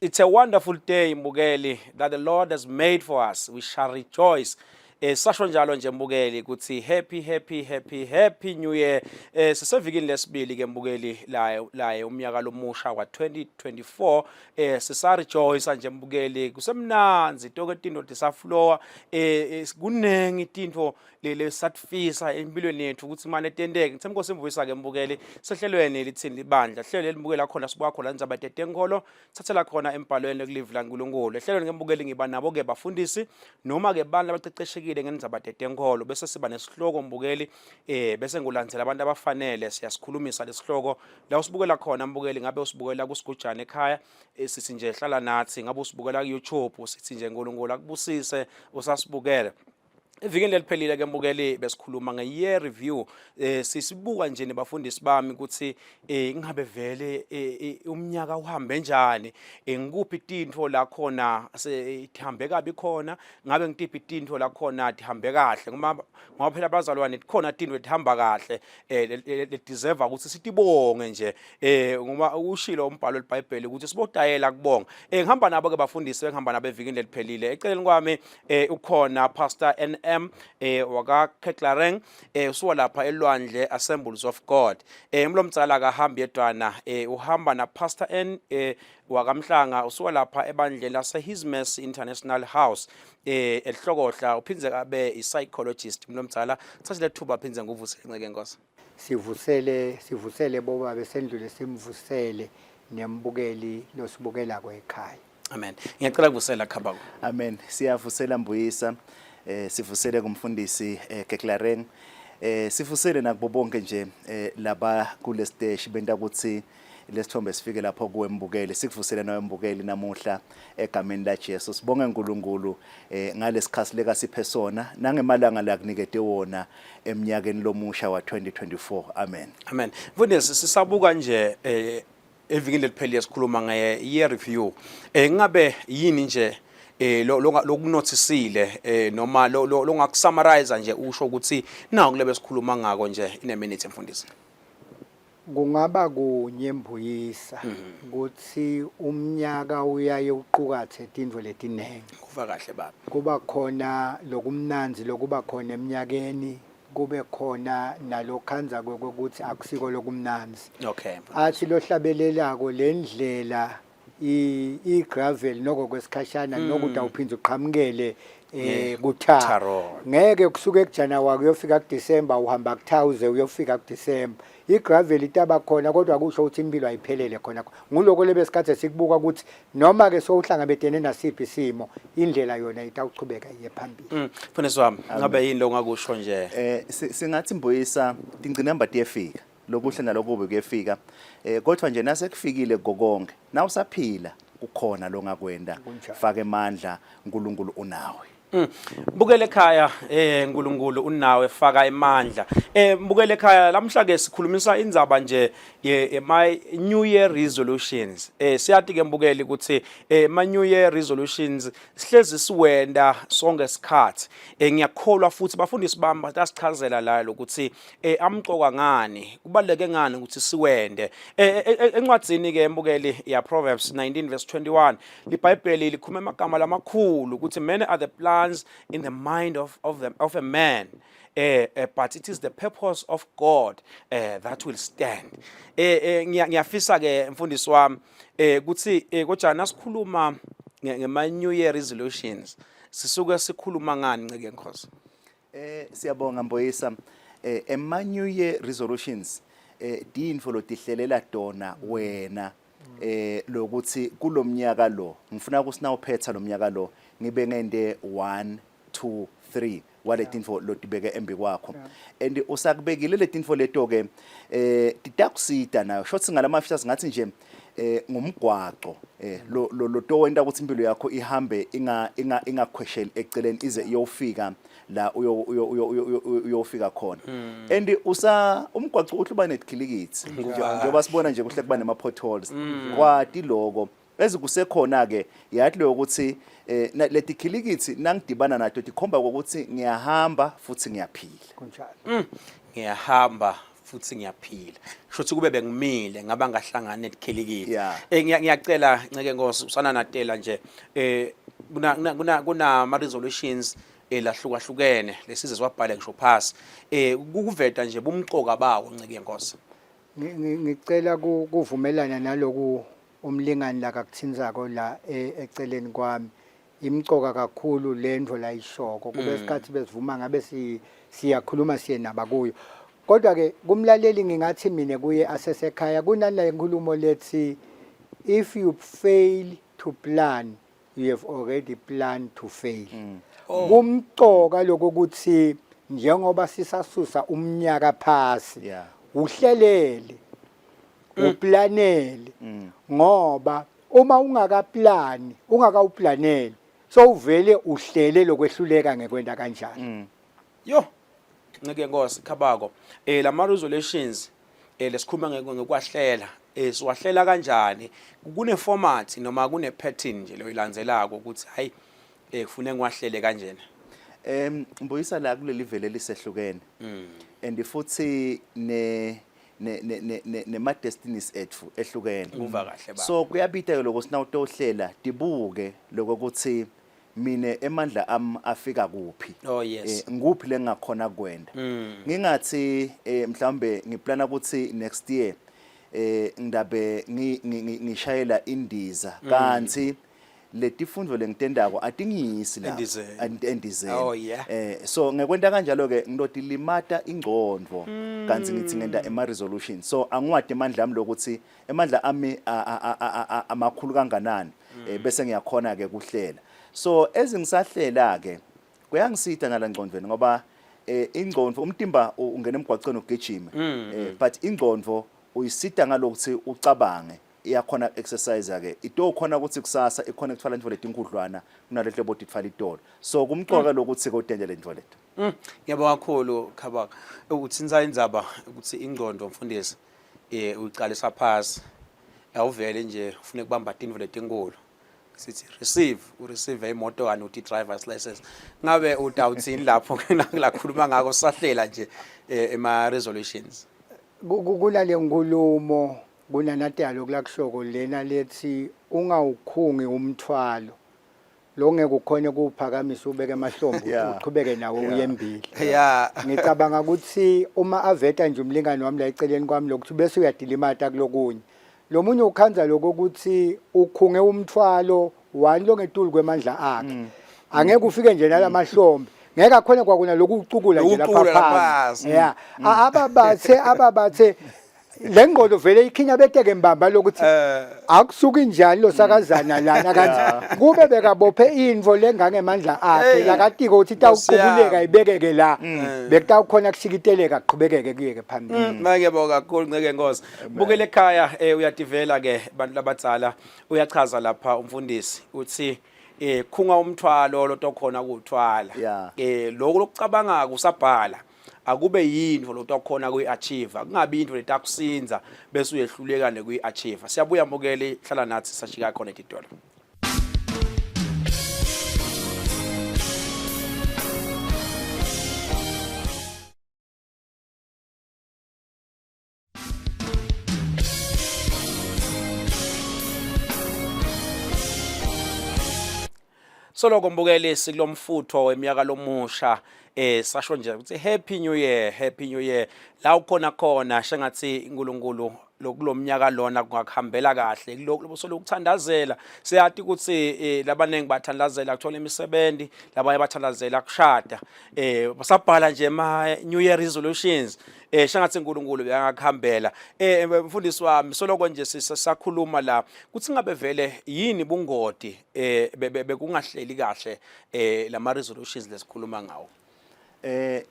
It's a wonderful day, Mbukeli, that the Lord has made for us. We shall rejoice. Sasho njalo nje, Mbukeli, ukuthi happy, happy, happy, happy new year. Sisevikini lesibili ke, Mbukeli, laye laye umnyaka lomusha wa 2024. Sisa rejoice nje, Mbukeli, kusemnanzi toke tinto tisaflowa, kunengi tinto le satifisa empilweni yethu ukuthi manje tenteke. Ngithemba Nkosi imvuyisa ke, Mbukeli, sehlelweni lithini libandla, hlelo lelibukela khona sibuka khona indzaba tetenkolo, thathela khona embhalweni kulivi laNkulunkulu. Ehlelweni ke, Mbukeli, ngiba nabo ke bafundisi noma ke bantu abaceceshekile ngendzaba tetenkolo, bese siba nesihloko, Mbukeli, bese ngulandzela abantu abafanele, siyasikhulumisa lesihloko. La usibukela khona, Mbukeli, ngabe usibukela kusigujana ekhaya, sithi nje hlala nathi. Ngabe usibukela ku YouTube, sithi nje uNkulunkulu akubusise usasibukele. Evikini leliphelile ke, Mbukeli, besikhuluma nge-year review. Sisibuka nje nebafundisi bami ukuthi ingabe vele umnyaka uhambe njani, ngikuphi tintfo la khona tihambe kabi khona, ngabe ngitiphi tintfo la khona tihambe kahle, ngoba phela, abazalwane, khona tintfo letihamba kahle le deserve ukuthi sitibonge nje, ngoba ushilo umbhalo weBhayibheli ukuthi sibodayela kubonga. Ngihamba nabo ke bafundisi, engihamba nabo evikini leliphelile. Eceleni kwami ukhona Pastor NM waka Keklareng, usuka lapha elwandle Assemblies of God. Umlomtsala akahambi yedwana, uhamba na Pastor N wakamhlanga, usuka lapha ebandleni lase His Mercy International House eHlokohla, uphindze abe i-psychologist. Umlomtsala, thathe lethuba phindze nguvuse inceke Nkosi. Sivusele, sivusele bobabe, sendlule simvusele nembukeli losibukelako ekhaya. Amen. Ngiyacela kuvusela Khabako. Amen. Siyavusela, Mbuyisa. Sivusele kumfundisi Keklareng. Sivusele nakubo bonke nje laba kule stage benta ukuthi lesithombe sifike lapho kuwe, mbukeli. Sikuvusele nawe, mbukeli, namuhla egameni la Jesu. Sibonge uNkulunkulu ngalesikhathi leka siphe sona nangemalanga la kunikete wona eminyakeni lomusha wa 2024. Amen. Amen. Mfundisi, sisabuka nje evikini leliphelile sikhuluma nge year review. Ngabe yini nje lo lokunothisile noma lo longakusummarize nje usho ukuthi naku lebe sikhuluma ngako nje in a minute, mfundisi? Kungaba kunye, Mbuyisa, ukuthi umnyaka uyaye uqukathe tintfo letinengi. Kuva kahle, baba. Kuba khona lokumnandzi lokuba khona eminyakeni, kube khona nalokhandza kwekuthi akusiko lokumnandzi. Athi lohlabelelako, le ndlela i-gravel noko kwesikhashana, nokuthi awuphinde uqhamukele kutha Tar. Ngeke kusuke kuJanuary kuyofika kuDecember uhamba kutha uze uyofika kuDecember. I-gravel itaba khona, kodwa kusho ukuthi impilo ayiphelele khona. Nguloko lebesikhathi sikubuka ukuthi noma ke sowuhlangabetene nasiphi isimo, indlela yona itawuchubeka iye phambili. Mfundisi wami, ngabe yini longakusho nje? Singathi, Mbuyisa, tingcinamba tiyefika, lokuhle nalokubi kuyefika, kodwa nje nasekufikile kokonke, na usaphila kukhona longakwenda. Kunjalo. Faka emandla, uNkulunkulu unawe. Mbukele ekhaya, uNkulunkulu unawe, faka emandla. Mbukele ekhaya, lamhla ke sikhulumisa indzaba nje ye my New Year resolutions. Siyati ke, mbukeli, ukuthi ma New Year resolutions sihlezi siwenda sonke isikhathi. Ngiyakholwa futhi bafundisi bami batasichazela la lokuthi amcoka ngani, kubaleke ngani ukuthi siwende. Encwadzini ke, mbukeli, ya Proverbs 19 verse 21, liBhayibheli likhuluma amagama lamakhulu ukuthi many are the plans in the mind of a man, but it is the purpose of God that will stand. Ngiyafisa ke, mfundisi wami, ukuthi kodwa nasikhuluma ngema New Year resolutions sisuke sikhuluma ngani, nceke Nkosi? Siyabonga, Mboyisa. Ema New Year resolutions tintfo lotihlelela tona wena lokuthi kulomnyaka lo ngifuna ukuthi nawuphetha lo mnyaka lo ngibe ngente 1 2 3 wale tintfo lotibeke embi kwakho, and usakubekile le tintfo leto ke titakusita nayo shothi ngalamafisha singathi nje ngumgwaco lo lo lo towenta ukuthi impilo yakho ihambe inga ingakhwesheli eceleni ize iyofika la uyo uyo uyo uyofika khona. And usa umgwaco uthi uba netikhilikithi, njengoba sibona nje kuhle kuba nema potholes, kwati loko ezikusekhona ke yathi leyo ukuthi letikhilikithi nangidibana nato tikhomba ukuthi ngiyahamba futhi ngiyaphila. Kunjalo. Ngiyahamba. Futhi ngiyaphila. Kusho kube bengimile ngaba ngahlangana netikhelikili. Yeah. Eh ngiyacela nceke Nkosi usana natela nje eh kuna kuna kuna ama resolutions elahlukahlukene lesize siwabhale ngisho phasi eh kukuveta nje bumcoka bawo nceke Nkosi. Ngicela kuvumelana naloku umlingani la kakuthinzako la eceleni kwami. Imcoka kakhulu lento la ishoko kube isikhathi besivuma ngabe siyakhuluma siyenaba kuyo. Kodwa ke kumlaleli ngingathi mina kuye asesekhaya kunale nkulumo lethi if you fail to plan you have already planned to fail. Oh. Kumcoka lokuthi njengoba sisasusa umnyaka phasi uhlelele uplanele ngoba uma ungakaplani ungakawuplaneli sowuvele uhlele lokwehluleka ngekwenta kanjani. Yo nceke Nkosi khabako lama resolutions lesikhuluma ngekwahlela siwahlela kanjani? Kune format noma kune pattern nje loyilandzelako ukuthi hayi kufuneka ngiwahlele kanjena? Mbuyisa la kuleli vele lisehlukene. And futhi ne ne ne ne nema destinies ethu ehlukene. Kuva kahle baba. So kuyabita ke lokho sinawutohlela tibuke lokho ukuthi mine emandla am afika kuphi. Oh yes. Nguphi lengakhona kwenda. Ngingathi mhlawumbe ngiplana ukuthi next year ngidabe ngishayela indiza kanti letifundo lengitendako atingiyisi lapho Endizeni. Endizeni. Oh, yeah. So ngekwenta kanjalo ke ngilotilimata ingcondvo kanti ngithi ngenta ema resolution. So angiwadi emandla ami lokuthi emandla ami amakhulu kanganani bese ngiyakhona ke kuhlela. So ezingisahlela ke kuyangisita nala ngcondvweni ngoba ingcondvo umtimba ungena emgwaqweni ugijime but ingcondvo uyisita ngalokuthi ucabange iyakhona exercise ke itokhona ukuthi kusasa ikhona ukuthwala intfo letinkudlwana kunalehlobo botitfwala itolo. So kumcoka lokuthi kodende lentfo leto. Ngiyabonga kakhulu Khabaka. Uthinta indzaba ukuthi ingcondo mfundisi uyiqalisa phasi. Awuvele nje ufune kubamba tintfo letinkulu. Sithi receive ureceive imoto kani uthi driver's license. Ngabe utawuthini lapho lakhuluma ngako sahlela nje ema resolutions. Kulale nkulumo kunanatalo kulakushoko lena lethi ungawukhungi umthwalo lo ngeke ukhone ukuwuphakamisa ubeke emahlombe uqhubeke nawo uye embili. Ngicabanga ukuthi uma aveta nje umlingani wami la eceleni kwami lokuthi bese uyadilimata kulokunye. Lo munye ukhanza lokho ukuthi ukhunge umthwalo wani longetulu kwemandla akhe. Angeke ufike nje nalamahlombe. Ngeke akhone kwakuna lokucukula nje lapha Lokucukula phansi. phansi. Yeah. Ababathe le ngqondo vele ikhinya beteke mbamba lokuthi akusuki njani lo sakazana lana kanti kube bekabophe info lengangemandla akhe Hey. lakatiko ukuthi Nkosi yami. itawuqubuleka ibekeke la bekutawukhona kushikiteleka kuqhubekeke kuyeke phambili. Ngiyabonga kakhulu nceke Nkosi. Bukele ekhaya uyativela ke bantu labadzala uyachaza lapha umfundisi uthi khunga umthwalo lotokhona kuwuthwala. Lokho lokucabanga kusabhala akube yinto lotokhona kuyi-achieve kungabi into letakusinza bese uyehluleka nekuyi-achieve. Siyabuya mbukeli hlala nathi sashika khona etitolo. Soloko mbukeli sikulomfutho weminyaka lomusha sasho nje ukuthi happy new year, happy new year. La ukhona khona sengathi uNkulunkulu lokulomnyaka lona kungakuhambela kahle kuloko solokuthandazela. Siyati ukuthi labaningi bathandazela kuthola imisebenzi, labanye bathandazela kushada. Basabhala nje ama new year resolutions. Shengathi uNkulunkulu beyangakuhambela. Mfundisi wami soloko nje sisakhuluma la kuthi ngabe vele yini bungoti bekungahleli kahle lama resolutions lesikhuluma ngawo.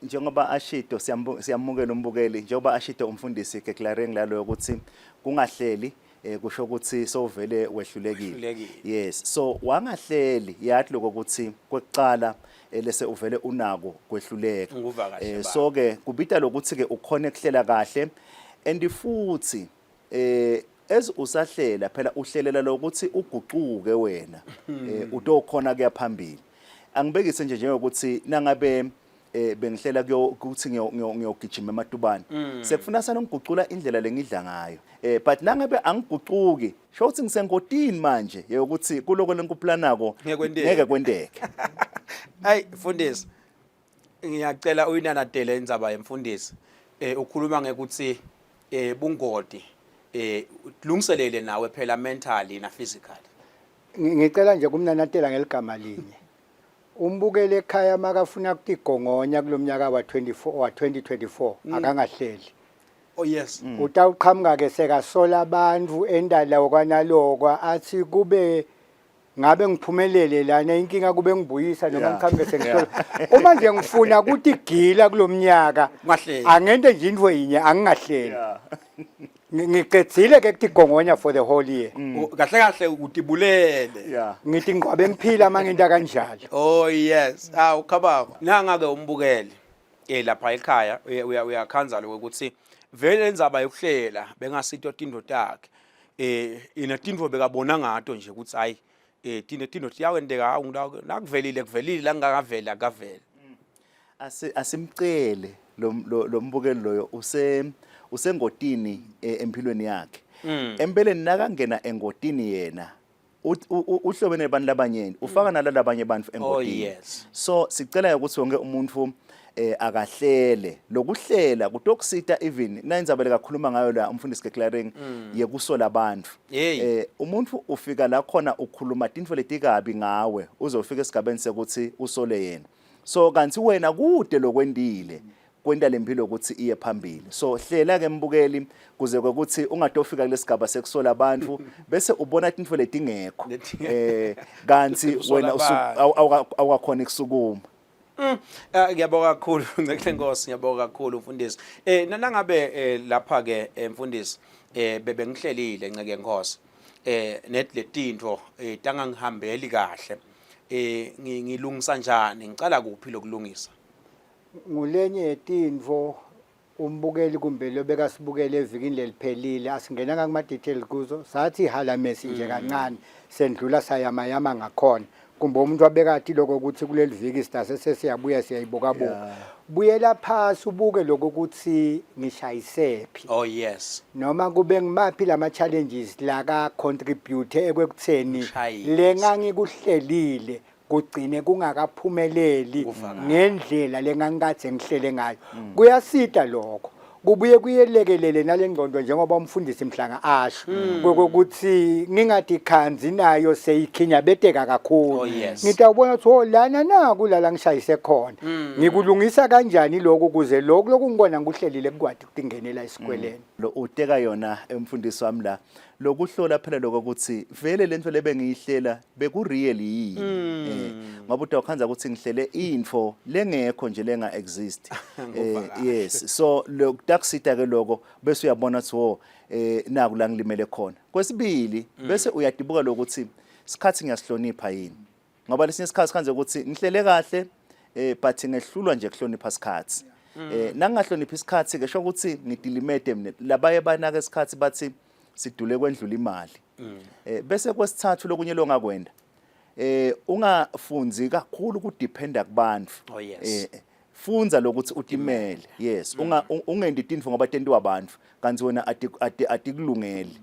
Njengoba ashido siyamukela umbukeli njengoba ashido umfundisi declaring lalo ukuthi kungahleli kusho ukuthi sowuvele wehlulekile. Wehlulekile. Yes, so wangahleli yathi lokho ukuthi kwekuqala lese uvele unako kwehluleka. Nguva kahle baba. So ke kubita lokuthi ke ukhone kuhlela kahle and futhi as usahlela phela uhlelela lokuthi uguquke wena utokhona kuya phambili. Angibekise nje njengokuthi nangabe Bengihlela kuyo ukuthi ngiyogijima ematubane. Sekufuna sana ngigucula indlela lengidla ngayo. But nangabe angigucuki, sho ukuthi ngisengotini manje yokuthi kuloko lenkuplanako Ngeke kwenteke. Ngeke kwenteke. Ayi mfundisi, ngiyacela uyinanatele indzaba yemfundisi. Ukhuluma ngekuthi bungoti lungiselele nawe phela mentally na physically. Ngicela nje kumnanatela ngeligama linye. Umbukeli ekhaya makafuna kutigongonya kulomnyaka wa 24 wa 2024 akangahleli. Oh yes. Utawuqhamuka ke sekasola abantu endala kwanalokwa athi kube ngabe ngiphumelele lana, inkinga kube ngibuyisa noma ngiqhamuke sengisola. Uma nje ngifuna kutigila kulomnyaka Ungahleli. Angente nje into yinye, angingahleli. Ngiqedzile ke kutigongonya for the whole year. Kahle kahle utibulele. Ngithi ngiqwabe ngiphila mangenta kanjalo. Oh yes. Ah, ukhabako. Nanga ke umbukeli lapha ekhaya uyakhanza lokho ukuthi vele indzaba yokuhlela bengasito tindo takhe. Ina tindvo bekabona ngato nje ukuthi hayi tine tindo tiyakwenteka, awu nakuvelile kuvelile, la ngakaveli akaveli. Asimcele lo mbukeli loyo usengotini empilweni yakhe. Empeleni nakangena engotini yena uhlobene nabantu labanyeni, ufaka nalalabanye abantu engotini. So sicela ukuthi wonke umuntu akahlele. Lokuhlela kutokusita even nayindzaba lekakhuluma ngayo la umfundisi Keclaring yekusola abantu. Umuntu ufika la khona ukhuluma tintfo letikabi ngawe uze ufike esigabeni sekuthi usole yena. So kanti wena kude lokwendile kwenta lempilo ukuthi iye phambili. So hlela ke mbukeli kuze kwekuthi ungatofika kulesigaba sekusola abantu bese ubona tintfo letingekho. Kanti Usola wena abantu. Awukakhona kusukuma. Ngiyabonga kakhulu Ncekle Nkosi, ngiyabonga kakhulu mfundisi. Nangabe lapha ke mfundisi bebengihlelile Nceke Nkosi. Net letintfo tangangihambeli kahle. Ngilungisa njani? Ngicala kuphi lokulungisa? Ngulenye yetintfo umbukeli kumbe lo bekasibukele evikini leliphelile asingenanga kuma details kuzo, sathi halamesi nje kancane sendlula sayamayama ngakhona, kumbe umuntu wabekathi lokho ukuthi kuleli viki sidase sesiyabuya siyayibukabuka. Buyela phasi ubuke lokho ukuthi ngishayisephi. Oh yes. Noma kube ngimaphi lama challenges la ka contribute ekwekutheni Ngishayise. lengangikuhlelile kugcine kungakaphumeleli Kuvakala. Ngendlela lengangikade ngihlele ngayo. Kuyasita lokho, kubuye kuyelekelele nalengqondo njengoba umfundisi Mhlanga asho kokuthi ngingadikhanzi nayo seyikhinyabeteka kakhulu. Oh, yes. Ngitawubona ukuthi oh lana naku la ngishayise khona, ngikulungisa kanjani lokhu ukuze lokhu lokungibona ngikuhlelile kukwadi ukutingenela esikweleni. Lo uteka yona emfundisi wami la lokuhlola phela lokho ukuthi vele lento lebe ngiyihlela beku real yini, ngoba utawukhanza ukuthi ngihlele info lengekho nje, lenga exist. Yes, so lokutasita ke lokho bese uyabona ukuthi oh naku la ngilimele khona. Kwesibili bese uyadibuka lokuthi sikhathi ngiyasihlonipha yini, ngoba lesinye isikhathi kanje ukuthi ngihlele kahle but ngehlulwa nje kuhlonipha isikhathi. Nangingahloniphi isikhathi ke sho ukuthi ngidilimede mina, labaye banaka isikhathi bathi sidule kwendlula imali. Bese kwesithathu lokunye longakwenda, ungafunzi kakhulu kudependa kubantu. Oh, yes. Funza lokuthi utimele, yes, unga ungendi tintfo ngoba tentiwa abantu kanti wena atikulungeli.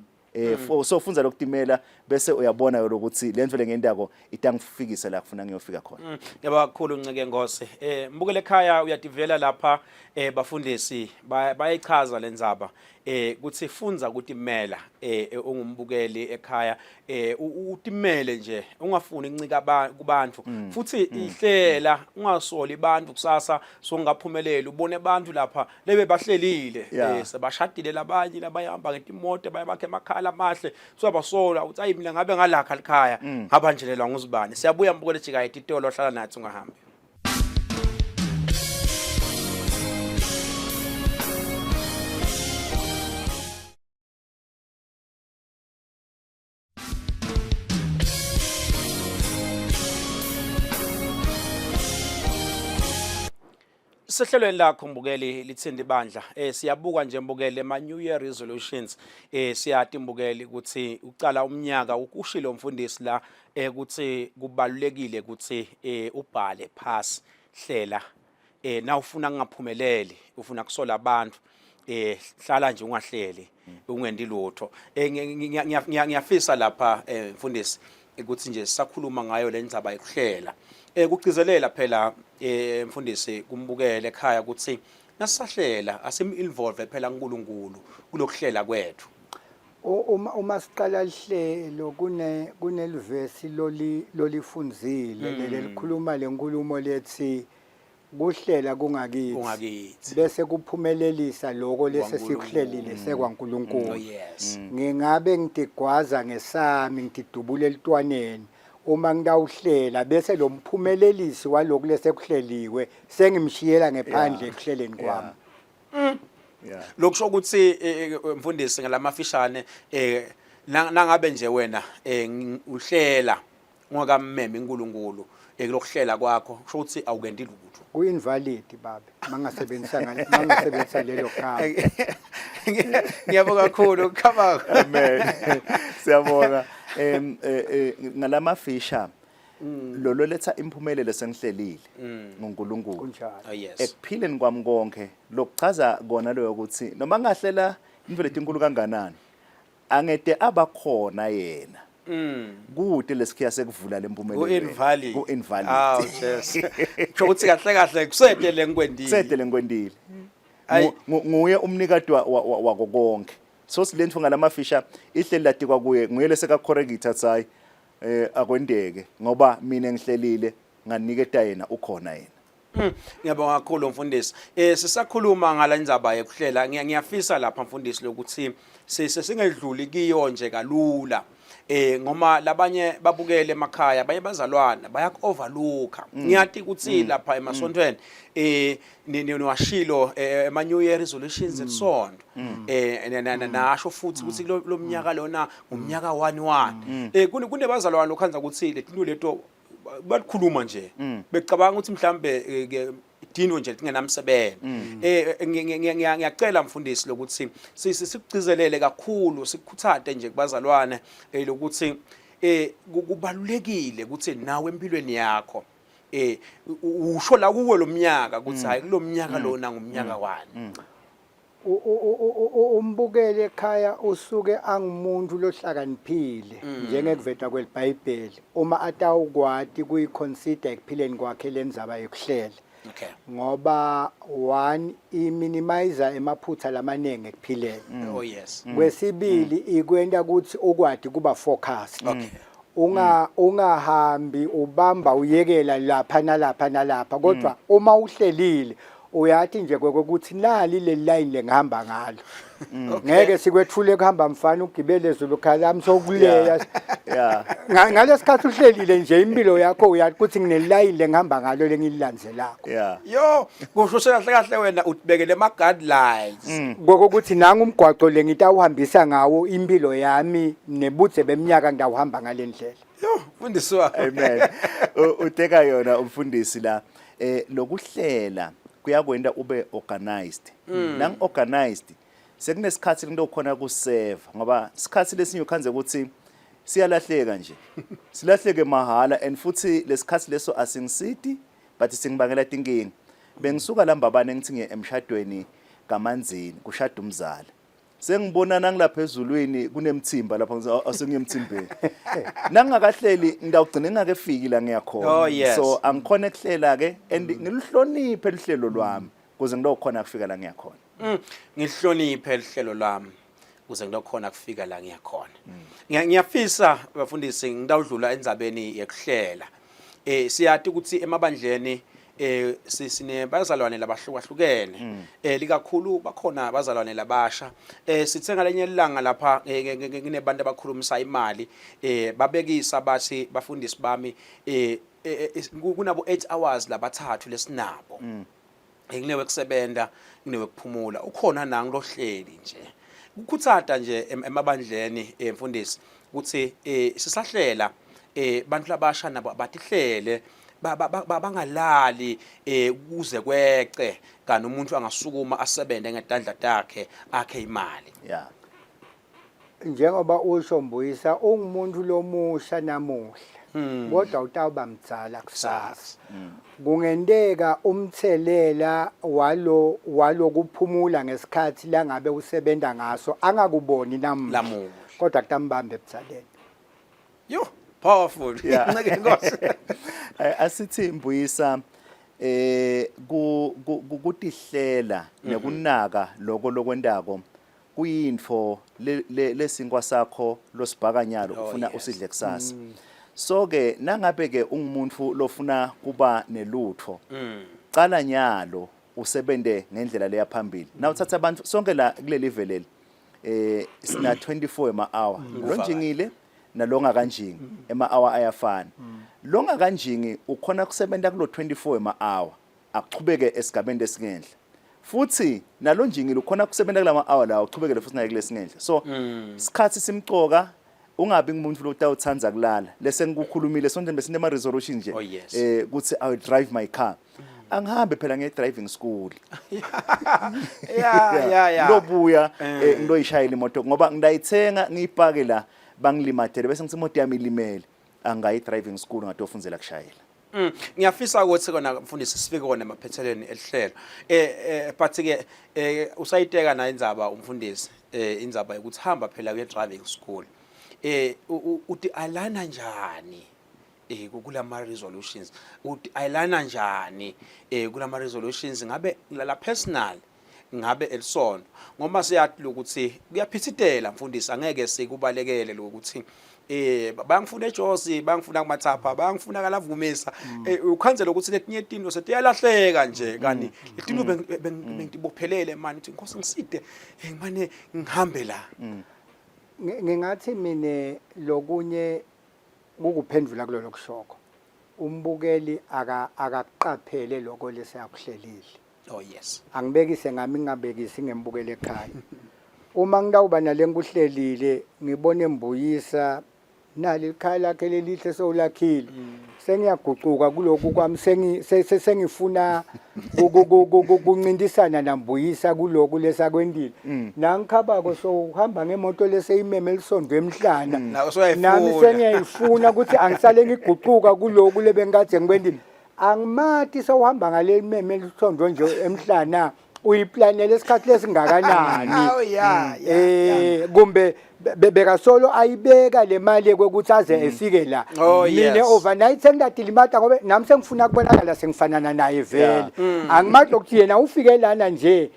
So funza lokutimela bese uyabona lokuthi le nto lengendako itangifikisa la kufuna ngiyofika khona. Ngiyabonga kakhulu Nceke Nkosi. Mbukele ekhaya, uyativela lapha bafundisi bayayichaza lendzaba kuthi fundza kutimela. Ungumbukeli ekhaya, utimele nje, ungafuni ukuncika kubantu, futhi ihlela, ungasoli abantu kusasa songaphumeleli, ubone abantu lapha lebe bahlelile sebashadile, labanye labayahamba ngetimoto, bayabakha emakhaya amahle, sobasola uthi ayi mina ngabe ngalakha likhaya ngabanjelelwa nguzibani. Siyabuya mbukele, jika etitolo, hlala nathi, ungahambi. Sehlelweni lakho mbukeli lithindi bandla, siyabuka nje mbukeli ema New Year resolutions. Siyati mbukeli ukuthi ucala umnyaka, ukushilo umfundisi la ukuthi kubalulekile ukuthi ubhale phasi, hlela. eh nawufuna kungaphumeleli ufuna kusola abantu eh hlala nje ungahleli ungendi lutho. Eh ngiyafisa lapha eh mfundisi ukuthi nje sisakhuluma ngayo le ndzaba yokuhlela. Eh kugcizelela phela eh mfundisi kumbukele ekhaya ukuthi nasisahlela asim involve phela uNkulunkulu kulokuhlela kwethu. Uma siqala lihlelo kune kunelivesi loli lolifundzile lelikhuluma lenkulumo lethi kuhlela kungakithi Kungakithi. Bese kuphumelelisa lokho lese sikuhlelile sekwaNkulunkulu. Oh yes. Ngingabe ngitigwaza ngesami ngididubula elitwaneni uma ngitawuhlela bese lo mphumelelisi waloku lesekuhleliwe sengimshiyela ngephandle ekuhleleni kwami. Lokusho ukuthi mfundisi ngalamafishane nangabe nje wena uhlela ungakammemi uNkulunkulu kulokuhlela kwakho, kusho ukuthi awukendi lutho. Ku-invalid babe mangasebenzisa mangasebenzisa lelo gama. Ngiyabonga kakhulu khabako. Amen. Siyabonga. Em ngalamafisha lolo letha impumelelo sengihlelile ngoNkulunkulu. Kunjalo. Oh yes. Ekuphileni kwami konke lokuchaza kona loyo ukuthi noma ngahlela imvelo etinkulu kanganani angede abakhona yena. Kude lesikhiya sekuvula lempumelelo. Ku-invalid. Ku-invalid. Aw Jesu. Kusho ukuthi kahle kahle kusede lengikwendile. Kusede lengikwendile. Ayi. Nguye umnikati wako konke. So silentfo ngalamafisha ihleli latikwa kuye nguye lesekacorrecta athi hayi akwendeke ngoba mina ngihlelile nganiketa yena ukhona yena. Ngiyabonga kakhulu mfundisi. Sisakhuluma ngala ndzaba yekuhlela ngiyafisa lapha mfundisi lokuthi sesingedluli kiyo nje kalula. Ngoma labanye babukele emakhaya baye bazalwana bayak overlooka. Ngiyati ukuthi lapha emasontweni niwashilo ema New Year resolutions and so on. Nasho futhi ukuthi lo mnyaka lona ngumnyaka wani wani. Kunebazalwane lokhanza ukuthi letinto leto balikhuluma nje becabanga ukuthi mhlambe ke dino nje lingenamsebenzi. Ngiyacela mfundisi lokuthi sikugcizelele kakhulu sikukhuthate nje kubazalwane lokuthi kubalulekile ukuthi nawe empilweni yakho usho la kuwe lomnyaka ukuthi hayi kulomnyaka lona ngumnyaka wani. Umbukele ekhaya usuke angumuntu lohlakaniphile njengekuvetwa kweliBhayibheli uma atawukwati kuyiconsider ekuphileni kwakhe lendzaba yokuhlela. Ngoba one iminimizer emaphutha lamaningi ekuphileni. Oh yes. Kwesibili ikwenta ukuthi ukwati kuba focused. Ungahambi ubamba uyekela lapha nalapha nalapha kodwa uma uhlelile uyathi nje kokuthi nali le line lengihamba ngalo. Ngeke sikwethule kuhamba mfana ugibele ezulu khalami sokuleya. Ngalesikhathi uhlelile nje impilo yakho uyathi ukuthi ngine line lengihamba ngalo lengililandzelako. Yo, kusho kahle kahle wena utibekele ama guidelines. Kokuthi nangu umgwaqo lengitawuhambisa ngawo impilo yami nebudze beminyaka ngitawuhamba ngalendlela. Yo, mfundisi wami. Amen. Uteka yona umfundisi la. Lokuhlela kuyakwenda ube organized. Nang organized sekunesikhathi into okhona kusave ngoba isikhathi lesinye ukhanze ukuthi siyalahleka nje. Silahleke mahala and futhi lesikhathi leso asingisiti but singibangela tinkinga. Bengisuka la Mbabane ngithi ngiye emshadweni kaManzini kushada umzala. Sengibona nangilapha ezulwini kunemthimba lapha ngithi asengiye emthimbeni. Nangingakahleli ngidawugcina ngingakefiki la ngiyakhona. Oh, yes. So angikhona ekuhlela ke and ngiluhloniphe lihlelo lwami kuze ngilokhona kufika la ngiyakhona. Ngihloniphe lihlelo lwami kuze ngilokhona kufika la ngiyakhona. Ngiyafisa bafundisi ngidawudlula endzabeni yekuhlela. Siyati ukuthi emabandleni sinebazalwane labahlukahlukene. Likakhulu bakhona abazalwane labasha. Sithe ngalenye ilanga lapha nginebantu abakhulumisa imali babekisa bathi bafundisi bami kunabo 8 hours labathathu lesinabo. Kunewe kusebenta kunewe kuphumula ukhona nangu lohleli nje kukhuthata nje emabandleni mfundisi ukuthi sisahlela bantu labasha nabo abatihlele bangalali kuze kwece kanti umuntu angasukuma asebenze ngetandla takhe akhe imali. Njengoba usho Mbuyisa, ungumuntu lomusha namuhla, kodwa utawuba mdzala kusasa. Kungenteka umthelela walo walokuphumula ngesikhathi langabe usebenta ngaso angakuboni namuhla, Lamuhla. kodwa kutambamba ebudzaleni. Yo, powerful. Yeah. Nceke Nkosi. Asithi Mbuyisa, ku kutihlela nekunaka lokho lokwentako kuyintfo lesinkwa sakho losibhaka nyalo ufuna usidle kusasa. So ke nangabe ke ungumuntu lofuna kuba nelutho, cala nyalo usebente ngendlela leya phambili. Na uthatha abantu sonke la kuleli veleli, sina 24 ema hour. Lonjingile nalongakanjingi, ema hour ayafana. Longakanjingi ukhona kusebenta kulo 24 ema hour, achubeke esigabeni lesingenhla, futhi nalonjingile ukhona kusebenta kulama hour lawo, uchubekele futhi naye kulesingenhla. So sikhathi simcoka. Ungabi ngumuntu lotawutsandza kulala. Lese ngikukhulumile sonke besine ama resolution nje, kuthi I will drive my car. Angihambe phela nge driving school. Ngilobuya ngiloyishayela imoto, ngoba ngidayithenga ngiyipake la, bangilimatele, bese ngithi imoto yami ilimele. Angayi driving school, ngatofundzela kushayela. Ngiyafisa ukuthi kona mfundisi sifike kona emaphethelweni elihlelo. But ke usayiteka na indzaba umfundisi, indzaba yokuthi hamba phela uye driving school. Uti alana njani kulama resolutions? Uti alana njani kulama resolutions, ngabe la personal, ngabe elisonto? Ngoba siyathi ukuthi kuyaphithitela mfundisi, angeke sikubalekele lokuthi bayangifuna eJozi, bayangifuna kumathapha, bayangifuna kalavumisa. Ukhanzela ukuthi letinye tinto setiyalahleka nje, kani letinto bengitibophelele manje ukuthi Nkosi ngiside, ngimane ngihambe la. Ngingathi mine lokunye kukuphendvula kulolo kushoko, umbukeli akaqaphele lokho leseyakuhlelile. Oh yes. Angibekise ngami, ngingabekisi ngembukele ekhaya. Uma ngitawuba nale ngikuhlelile, ngibone Mbuyisa nali ikhaya lakhe lelihle sewulakhile, sengiyagucuka kuloku kwami, sengifuna kuncintisana naMbuyisa kuloku lesakwentile. Nangikhabako so uhamba ngemoto leseyimeme lisondo emhlana. Nawe usuyayifuna. Nami sengiyayifuna ukuthi angisale ngigucuka kuloku lebengikade ngikwentile. Angimati sewuhamba ngaleli meme lisondo nje emhlana, uyiplanele isikhathi lesingakanani? Oh Kumbe bekasolo ayibeka le mali kwekuthi aze efike la. Mina overnight sengidatilimata, ngoba nami sengifuna kubonakala sengifanana naye vele. Angimati ukuthi yena ufike lana nje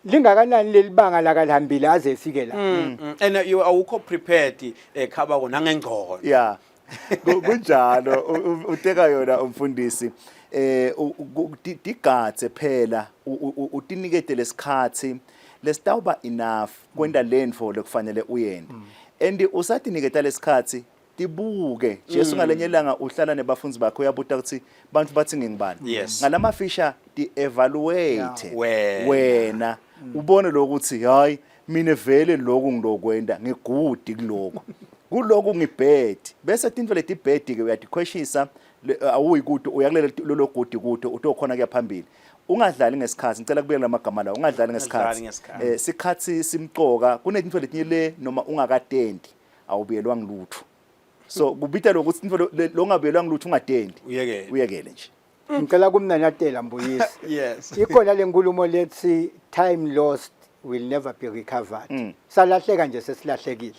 lingakanani leli banga lakalihambile aze efike la. And you awukho prepared, khabako nangengcono. Yeah. Kunjalo, uteka yona umfundisi. Digadze phela, utinikete lesikhathi lesitawuba enough kwenta lentfo lekufanele uyente. And usatiniketa lesikhathi, tibuke. Jesu ngalenye ilanga uhlala nebafundi bakhe, uyabuta ukuthi bantu bathi ngingibani. Ngalamafisha ti evaluate Wena. wena, ubone lokuthi hayi, mina vele lokhu ngilokwenta ngigudi kulokhu, kuloku ngibad, bese tintfo letibad ke uyatikhweshisa, awuyi kude, uya kulelo lolo gudi kude utokhona kuya phambili. Ungadlali ngesikhathi. Ngicela kubuyela lamagama lawo: ungadlali ngesikhathi. Ngesikhathi. Sikhathi simcoka kunetintfo letinye le noma ungakatenti awubuyelwa ngilutho. So kubita lokuthi intfo longabuyelwa ngilutho ungatenti, Uyekele. Uyekele nje. Ngicela kumnanatela Mbuyisi. Ikhona le nkulumo lethi time lost will never be recovered. Salahleka nje, sesilahlekile.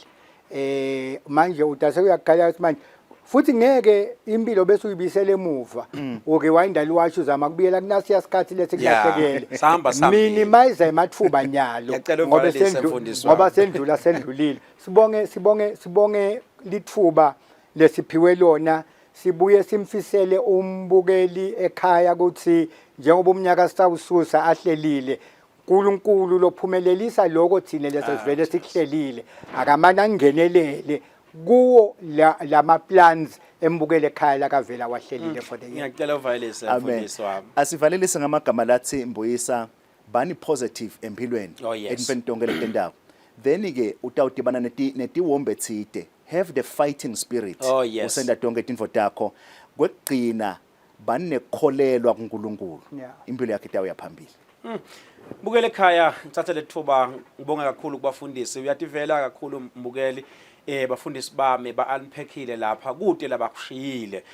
Manje udase uyakhala ukuthi manje futhi ngeke impilo bese uyibisela emuva, urewind liwatch uzama kubuyela kunasiya sikhathi lesi kulahlekele. Sahamba sihambile. Minimize emathuba nyalo Ngiyacela ngoba uvalelise, mfundisi wami. Ngoba sendlula, sendlulile. Sibonge, sibonge, sibonge lithuba lesiphiwe lona. Sibuye simfisele umbukeli ekhaya ukuthi njengoba umnyaka sitawususa ahlelile, uNkulunkulu lophumelelisa lokho thina lesivele sikuhlelile akamane angenelele kuwo lama plans embukele ekhaya lakavela wahlelile for the year. Ngiyacela uvalelise, Amen. mfundisi wami. Asivalelise ngamagama lathi Mbuyisa, bani positive empilweni, Oh, yes. entweni tonke letentako. Then ke utawudibana netiwombe tsite. Have the fighting spirit. Oh, yes. Usenda tonke tintfo takho. Kwekugcina, bani nekukholelwa kuNkulunkulu. Impilo yakhe itawuya phambili. Mbukeli ekhaya, ngithathe lethuba ngibonge kakhulu kubafundisi. Uyativela kakhulu mbukeli, bafundisi bami ba-unpackile lapha kude labakushiyile.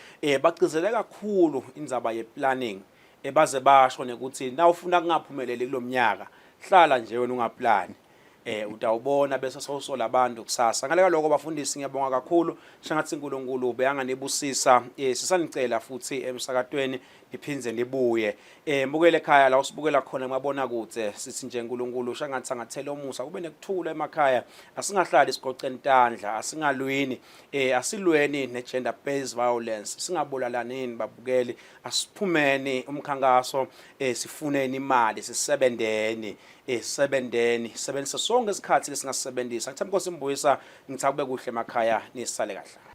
Bagcizele kakhulu indzaba ye-planning. Baze basho nekuthi nawufuna kungaphumeleli kulomnyaka, hlala nje wena ungaplani. Utawubona bese sowusola abantu kusasa. Ngale kaloko bafundisi, ngiyabonga kakhulu. Shengathi uNkulunkulu beyanganibusisa. Sisanicela futhi emsakatweni niphindze nibuye. Mbukele ekhaya la usibukela khona kumabona kudze, sithi nje uNkulunkulu shengathi angathela umusa, kube nekuthula emakhaya. Asingahlali sigoceni tandla, asingalwini, asilweni ne gender based violence, singabulalanini babukeli, asiphumeni umkhankaso, sifuneni imali, sisebenteni, sebenteni, sebenzisa sonke isikhathi lesingasebenzisa. Ngithemba Nkosi Mbuyisa, ngitha kube kuhle emakhaya, nisale kahle.